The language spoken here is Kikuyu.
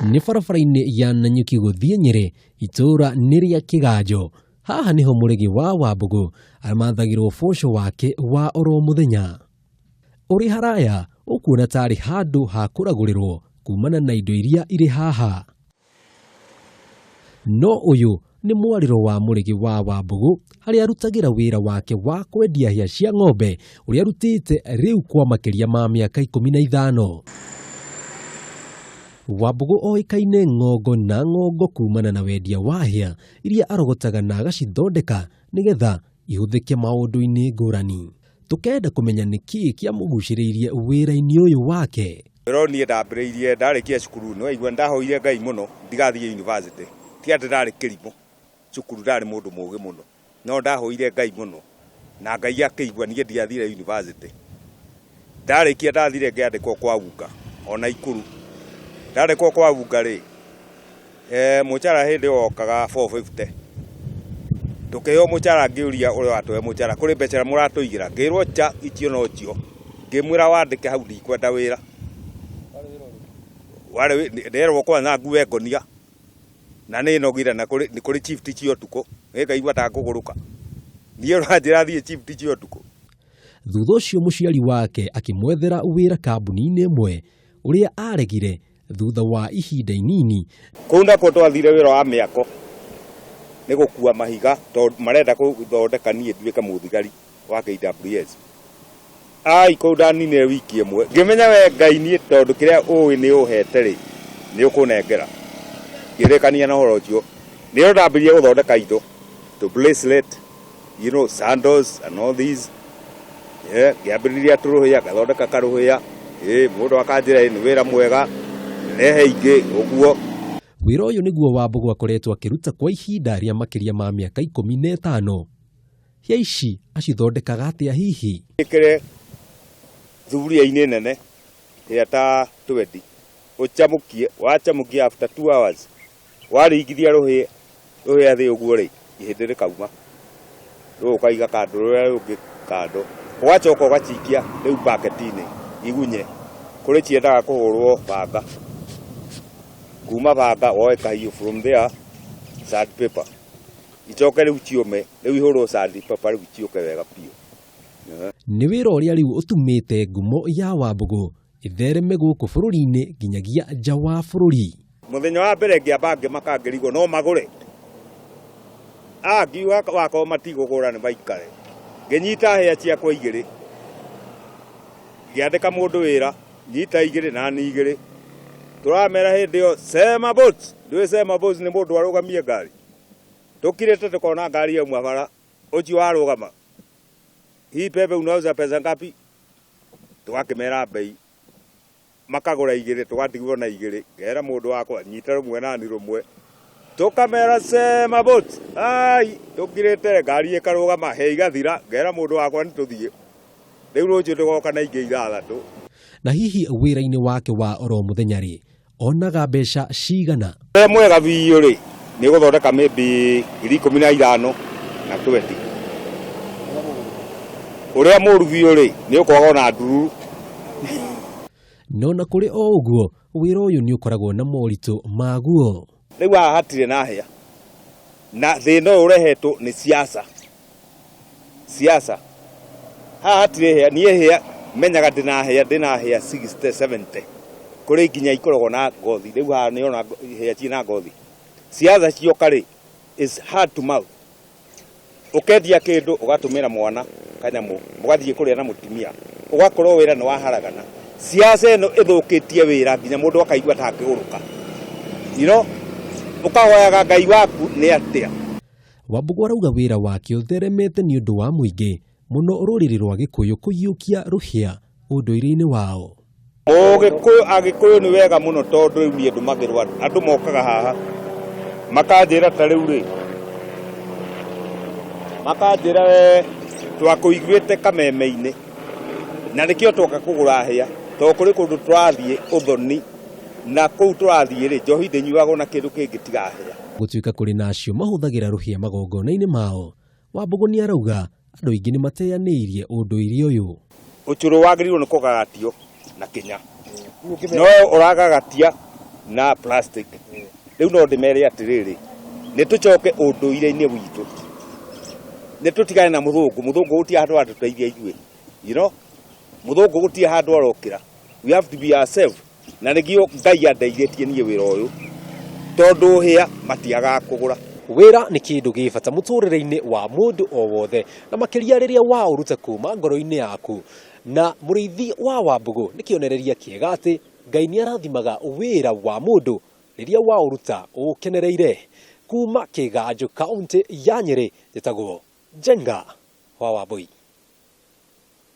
Nĩ barabara-inĩ ya Nanyuki gũthiĩ Nyĩrĩ, itũũra nĩ rĩa Kĩganjo. Haha nĩho Mũrĩgĩ wa Wambũgũ amathagĩrwo ũboco wake wa oro mũthenya. Ũrĩ haraya ũkuona tarĩ handũ ha kũragũrĩrwo kumana na indo iria irĩ haha. No ũyũ nĩ mwarĩro wa Mũrĩgĩ wa Wambũgũ harĩa arutagĩra wĩra wake wa kwendia hĩa cia ng'ombe ũrĩa arutĩte rĩu kwa makĩria ma mĩaka 15. Wambũgũ oĩkaine ng'ongo na ng'ongo kumana na wendia wa hĩa iria arogotaga na agacithondeka nĩgetha ihũthĩke maũndũ-inĩ ngũrani. Tũkenda kũmenya nĩkĩĩ kĩamũgucĩrĩirie wĩra-inĩ ũyũ wake. Wĩra ũyũ niĩ ndambĩrĩirie ndarĩkia cukuru nĩ waigua ndahoire Ngai mũno ndigathiĩ university, ti atĩ ndarĩ kĩrimũ, cukuru ndarĩ mũndũ mũgĩ mũno, no ndahoire Ngai mũno na Ngai akĩigua niĩ ndiathire university. Ndarĩkia ndathire ngĩandĩkwo kwa unga ona Ikuru, ndandĩkwo kwa unga rĩ, mũcara hĩndĩ ĩyo wokaga 450, tũkĩheo mũcara ngĩũria ũrĩa watũhe mũcara kũrĩ mbeca mũratũigĩra, ngĩrwo nja icio no cio, ngĩmwĩra wandĩke hau ndikwenda wĩra. Warĩ nderwo kwanza ngue ngonia na nĩ nogire na nĩ kũrĩ shift cia ũtukũ, nĩ ngaigua ta ngũgũrũka, niĩ ũranjĩra thiĩ shift cia ũtukũ. Thutha ũcio mũciari wake akĩmwethera wĩra kambuni-inĩ ĩmwe ũrĩa aregire thutha wa ihinda inini. Kũu nakuo twathire wĩra wa mĩako nĩ gũkua mahiga tondũ marenda gũthondeka niĩ nduĩke mũthigari wa KWS. Ai kũu ndaninire wiki ĩmwe ngĩmenya we Ngai niĩ tondũ kĩrĩa ũĩ nĩ ũhete rĩ nĩ ũkũnengera, ngĩrĩkania na ũhoro ũcio. Nĩrĩo ndambirie gũthondeka indo to bracelet, sandals and all these. Ngĩambĩrĩria tũrũhĩa, ngathondeka karũhĩa, mũndũ akanjĩra nĩ wĩra mwega, rehe ingĩ ũguo. Wĩra ũyũ nĩguo Wambũgũ akoretwo akĩruta kwa ihinda rĩa makĩria ma mĩaka 15. Hĩa ici acithondekaga atĩa hihi? Ĩkĩre thuburia-inĩ nene hĩa ta 20, ũcamũkie, wacamũkia after 2 hours, waringithia rũhĩa thĩ ũguo rĩ, ihĩndĩ rĩkauma. Rĩu ũkaiga kando, rũrĩa rũngĩ kando, ũgacoka ũgacikia rĩu baketi-inĩ igunye, kũrĩ ciendaga kũhũrwo banga, kuma banga woe kahiũ from there sand paper, icoke rĩu ciũme, rĩu ihũrwo sand paper rĩu ciũke wega biũ. Nĩ wĩra ũrĩa rĩu ũtumĩte ngumo ya Wambũgũ ĩthereme gũkũ bũrũri-inĩ nginyagia nja wa bũrũri. Mũthenya wa mbere ngĩamba ngĩmaka ngĩrigwo no magũre, ngiuga wakorwo matigũgũra nĩ maikare. Ngĩnyita hĩa ciakwa igĩrĩ, ngĩandĩka mũndũ wĩra, nyita igĩrĩ na niĩ igĩrĩ. Tũramera hĩndĩ ĩyo sema boats, ndũĩ sema boats nĩ mũndũ arũgamie ngari. Tũkirĩte tũkona ngari yauma bara, ũcio warũgama. Hii pembe unauza pesa ngapi? Tũgakĩmera bei. Makagũra igĩrĩ, tũgatigwo na igĩrĩ. Ngera mũndũ wakwa nyita rũmwe nani rũmwe. Tũkamera sema boats. Ai, tũkirĩte ngari ĩkarũgama, hĩa igathira. Ngera mũndũ wakwa nĩ tũthiĩ. Rĩu rũciũ tũgoka na ingĩ 6. Na hihi wĩra-inĩ wake wa oro mũthenya rĩ, onaga mbeca cigana? Ũrĩa mwega biũ rĩ, nĩ gũthondeka maybe 15,000 na 20. Ũrĩa mũru biũ rĩ, nĩ ũkwaga ona ndururu. No na kũrĩ o ũguo, wĩra ũyũ nĩ ũkoragwo na moritũ maguo. Rĩu haha hatirĩ na hĩa, na thĩna ũyũ ũrehetwo nĩ siasa. Siasa. Haha hatirĩ hĩa, niĩ hĩa menyaga ndĩna hĩa, ndĩna hĩa 60, 70. Kũrĩ nginya ikoragwo na ngothi, rĩu haha nĩona hĩa ciĩna ngothi. Siasa cioka rĩ, is hard to mouth. Ũkendia kĩndũ ũgatũmĩra mwana kanyamũ, mũgathiĩ kũrĩa na mũtumia, ũgakorwo wĩra nĩ waharagana. Siasa ĩno ĩthũkĩtie wĩra nginya mũndũ akaigua ta angĩgũrũka. Ũkahoyaga Ngai waku nĩ atĩa. Wambũgũ arauga wĩra wake ũtheremete nĩ ũndũ wa mũingĩ mũno rũrĩrĩ rwa Gĩkũyũ kũiyũkia rũhĩa ũndũire-inĩ wao. Ũgĩkũyũ, Agĩkũyũ nĩ wega mũno tondũ rĩu niĩ ndũmagĩrwo andũ. Andũ mokaga haha makanjĩra ta rĩu rĩ, makanjĩra we twakũiguĩte kameme-inĩ na nĩkĩo twoka kũgũra hĩa, tondũ kũrĩ kũndũ tũrathiĩ ũthoni na kũu tũrathiĩ rĩ, njohi ndĩnyuagwo na kĩndũ kĩngĩ tiga hĩa. Gũtuĩka kũrĩ na acio mahũthagĩra rũhĩa magongona-inĩ mao, Wambũgũ nĩ arauga andũ aingĩ nĩ mateanĩirie ũndũire ũyũ. Ũcũrũ wagĩrĩirwo nĩ kũgagatio na kĩnya, no ũragagatia Na plastic. Rĩu no ndĩmere atĩrĩrĩ, nĩ tũcoke ũndũire-inĩ witũ, nĩ tũtigane na mũthũngũ. Mũthũngũ gũtirĩ handũ aratũteithia ithuĩ, mũthũngũ gũtirĩ handũ arokĩra. We have to be ourselves, na nĩkĩo Ngai andeithĩtie niĩ wĩra ũyũ, tondũ hĩa matiagaga kũgũra. Wĩra nĩ kĩndũ gĩ bata mũtũrĩre-inĩ wa mũndũ o wothe, na makĩria rĩrĩa waũruta kuma ngoro-inĩ yaku. Na mũrĩithi wa Wambũgũ nĩ kĩonereria kĩega atĩ Ngai nĩ arathimaga wĩra wa mũndũ rĩrĩa waũruta ũkenereire. Kuma Kĩganjo, kaũntĩ ya Nyĩrĩ, njĩtagwo Njenga wa Wambũi.